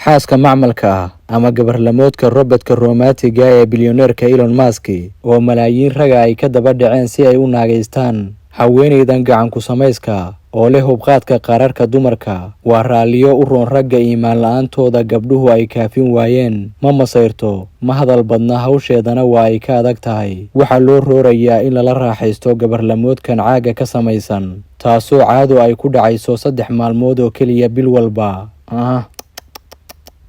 Xaaska macmalka ah ama gabarlamoodka robotka romantic-ga ee bilyaneerka Elon Musk, oo malaayiin raga ay ka daba dhaceen si ay u naagaystaan. Haweenaydan gacan ku samayska oo leh hubqaadka qaararka dumarka waa raalliyo u roon ragga iimaan la-aantooda gabdhuhu ay kaafin waayeen. Ma masayrto, ma hadal badna, hawsheedana waa ay ka adag tahay. Waxaa loo roorayaa in lala raaxaysto gabarlamoodkan caagga ka samaysan, taasoo caado ay ku dhacayso 3 maalmood oo keliya bil walba. Ah,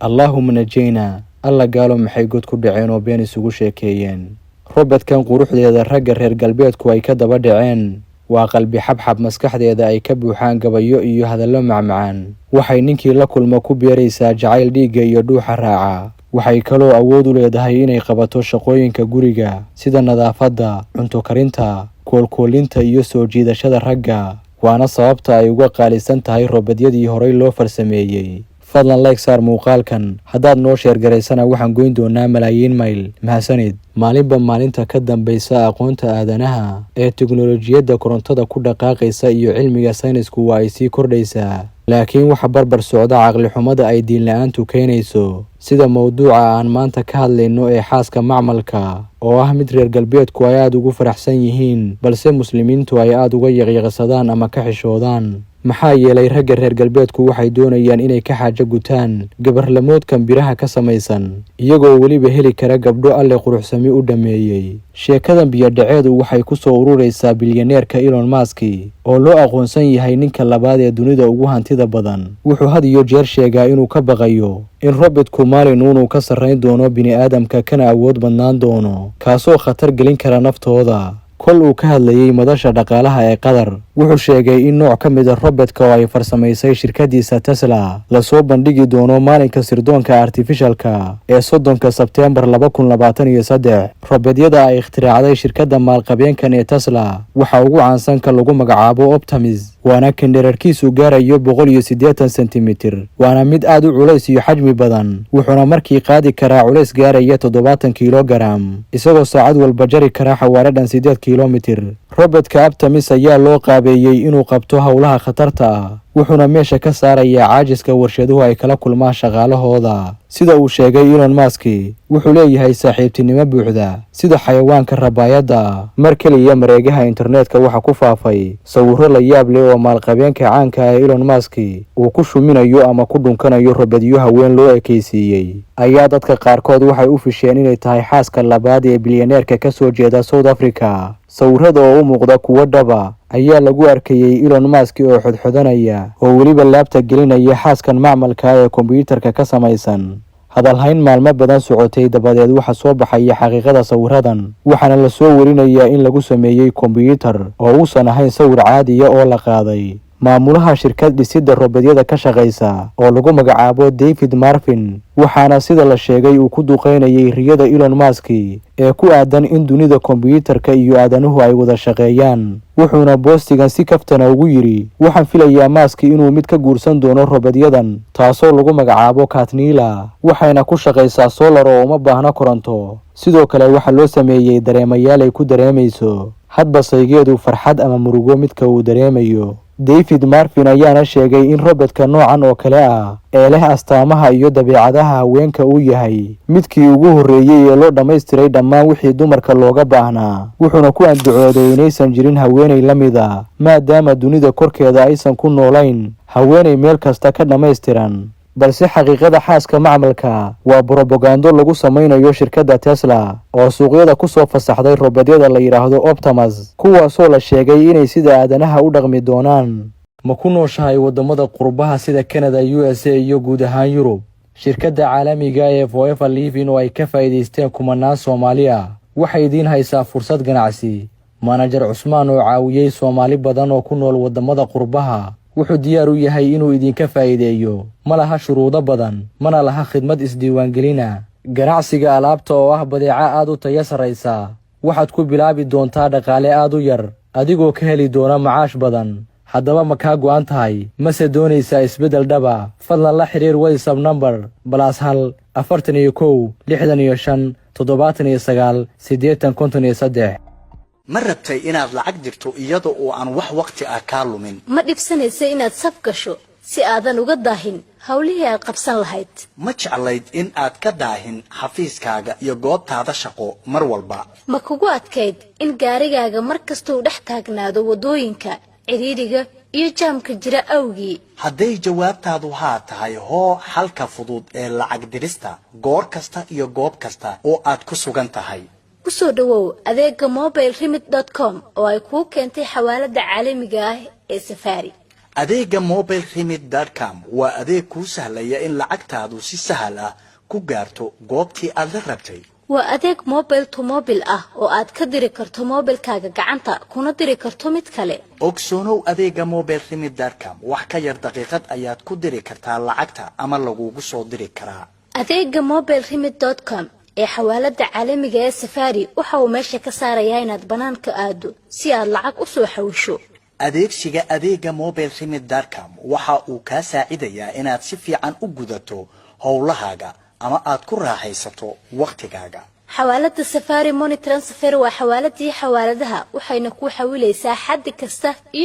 allaahuma najeyna. Alla, gaalo maxay god ku dhaceen oo been isugu sheekeeyeen! Robotkan quruxdeeda ragga reer galbeedku ay ka daba dhaceen waa qalbi xabxab, maskaxdeeda ay ka buuxaan gabayo iyo hadallo macmacaan. Waxay ninkii la kulmo ku beeraysaa jacayl dhiigga iyo dhuuxa raaca. Waxay kaloo awood u leedahay inay qabato shaqooyinka guriga, sida nadaafadda, cunto karinta, koolkoolinta iyo soo jiidashada ragga, waana sababta ay uga qaalisan tahay robotyadii horey loo farsameeyey. Fadlan like saar muuqaalkan. Haddaad noo share garaysana, waxaan goyn doonaa malaayiin mayl. Mahadsanid. Maalinba maalinta ka dambaysa, aqoonta aadanaha ee teknolojiyadda korontada ku dhaqaaqaysa iyo cilmiga saynisku waa ay sii kordhaysaa, laakiin waxa barbar socda caqli xumada ay diin la-aantu keenayso, sida mowduuca aan maanta ka hadlayno ee xaaska macmalka, oo ah mid reer galbeedku ay aada ugu faraxsan yihiin, balse muslimiintu ay aada uga yaqyaqsadaan ama ka xishoodaan. Maxaa yeelay, ragga reer galbeedku waxay doonayaan inay ka xaajo gutaan gabarlamoodkan biraha ka samaysan, iyagoo weliba heli kara gabdho Alle quruxsami u dhammeeyey. Sheekadan biyodhaceedu waxay ku soo ururaysaa bilyaneerka Elon Musk, oo loo aqoonsan yahay ninka labaad ee dunida ugu hantida badan. Wuxuu had iyo jeer sheegaa inuu ka baqayo in robotku maalin uunuu ka sarrayn doono bini'aadamka, kana awood badnaan doono, kaasoo khatar gelin kara naftooda. Kol uu ka hadlayey madasha dhaqaalaha ee Qatar, wuxuu sheegay in nooc ka mid a robotka oo ay farsamaysay shirkadiisa Tesla lasoo bandhigi doono maalinka sirdoonka artificialka ee 30-ka Sebteembar 2023. Robotyada ay ikhtiraacday shirkadda maalqabeenkan ee Tesla waxaa ugu caansan ka lagu magacaabo Optimus, waana kan dherarkiisu gaarayo 180 sentimitir, waana mid aad u culays iyo xajmi badan, wuxuuna markii qaadi karaa culays gaaraya 70 kilogaram, isagoo saacad walba jari kara xawaare dhan 8 kilomitir. Robotka Optimus ayaa loo qaabeeyey inuu qabto howlaha khatarta ah, wuxuuna meesha ka saarayaa caajiska warshaduhu ay kala kulmaan shaqaalahooda. Sida uu sheegay Elon Musk, wuxuu leeyahay saaxiibtinimo buuxda sida xayawaanka rabaayadda ah. Mar keliya mareegaha internetka waxaa ku faafay sawirro la yaab leh oo maalqabeenka caanka ah ee Elon Musk uu ku shuminayo ama ku dhunkanayo robotyo haween loo ekeysiiyey. Ayaa dadka qaarkood waxay u fisheen inay tahay xaaska labaad ee bilyaneerka ka soo jeeda South Africa. Sawirada oo u muuqda kuwo dhaba ayaa lagu arkayey Elon Musk oo xodxodanaya oo weliba laabta gelinaya xaaskan macmalka ee kombiyuutarka ka samaysan. Hadalhayn maalmo badan socotay dabadeed, waxaa soo baxaya xaqiiqada sawiradan, waxaana lasoo warinayaa in lagu sameeyey kombiyuutar oo uusan ahayn sawir caadiya oo la qaaday. Maamulaha shirkad dhisidda robotyada ka shaqaysa oo lagu magacaabo David Marvin, waxaana sida la sheegay uu ku duqeynayay riyada Elon Musk ee ku aadan in dunida kombiyuutarka iyo aadanuhu ay wada shaqeeyaan, wuxuuna boostigan si kaftana ugu yidhi: "Waxaan filayaa Musk inuu mid ka guursan doono robotyadan, taasoo lagu magacaabo Katnila, waxayna ku shaqaysaa solar oo uma baahna koronto. Sidoo kale waxaa loo sameeyey dareemayaal ay ku dareemayso hadba saygeedu farxad ama murugo midka uu dareemayo." David Marvin ayaana sheegay in robotka noocan oo kale ah ee leh astaamaha iyo dabeecadaha haweenka uu yahay midkii ugu horreeyey ee loo dhammaystiray dhammaan wixii dumarka looga baahnaa, wuxuuna ku andacooday inaysan jirin haweenay la mid a, maadaama dunida korkeeda aysan ku noolayn haweenay meel kasta ka dhammaystiran. Balse xaqiiqada xaaska macmalka waa brobagando lagu samaynayo shirkadda Tesla, oo suuqyada ku soo fasaxday robotyada la yidhaahdo Optimus, kuwaasoo la sheegay inay sida aadanaha u dhaqmi doonaan. Ma ku nooshahay waddamada qurbaha sida Canada, USA iyo guud ahaan Yurub? Shirkadda caalamiga ee Forever Living, oo ay ka faa'iidaysteen kumanaan Soomaali ah, waxay idiin haysaa fursad ganacsi. Manager Cusmaan, oo caawiyey Soomaali badan oo ku nool waddamada qurbaha, wuxuu diyaar u yahay inuu idinka faa'iideeyo. Ma laha shuruudo badan, mana laha khidmad isdiiwaangelina. Ganacsiga alaabta oo ah badeeco aad u tayo sarraysa, waxaad ku bilaabi doontaa dhaqaale aad u yar, adigoo ka heli doona macaash badan. Haddaba ma kaa go'an tahay, mase doonaysaa isbeddel dhaba? Fadlan la xiriir WhatsApp number +1 41 65 79 80 53. Ma rabtay inaad lacag dirto iyada oo aan wax waqti ah kaa lumin? Ma dhibsanaysa inaad saf gasho si aadan uga daahin Howlihii aad qabsan lahayd. Ma jeclayd in aad ka daahin xafiiskaaga iyo goobtaada shaqo mar walba? Ma kugu adkayd in gaarigaaga mar kasta uu dhex taagnaado waddooyinka cidhiidhiga iyo jaamka jira awgii? Hadday jawaabtaadu haa tahay, hoo xalka fudud ee lacag dirista goor kasta iyo goob kasta oo aad ku sugan tahay. Kusoo dhawow adeega MobileRemit.com oo ay kuu keentay xawaalada caalamiga ah ee Safaari. Adeega MobileRemit.com waa adeeg kuu sahlaya in lacagtaadu si sahal ah ku gaarto goobtii aad la rabtay. Waa adeeg mobile to mobile ah oo aad ka diri karto mobilkaaga gacanta kuna diri karto mid kale. Ogsoonow, adeega MobileRemit.com wax ka yar daqiiqad ayaad ku diri kartaa lacagta ama lagugu soo diri karaa. Adeega MobileRemit.com ee xawaalada caalamiga ee Safaari waxa uu meesha ka saarayaa inaad banaanka aado si aad lacag u soo xawisho. Adeegsiga adeega MobileRemit.com waxa uu kaa saacidayaa inaad si fiican u gudato howlahaaga ama aad ku raaxaysato wakhtigaaga. Xawaalada Safari Money Transfer waa xawaaladii xawaaladaha, waxayna kuu xawilaysaa xaddi kasta iyo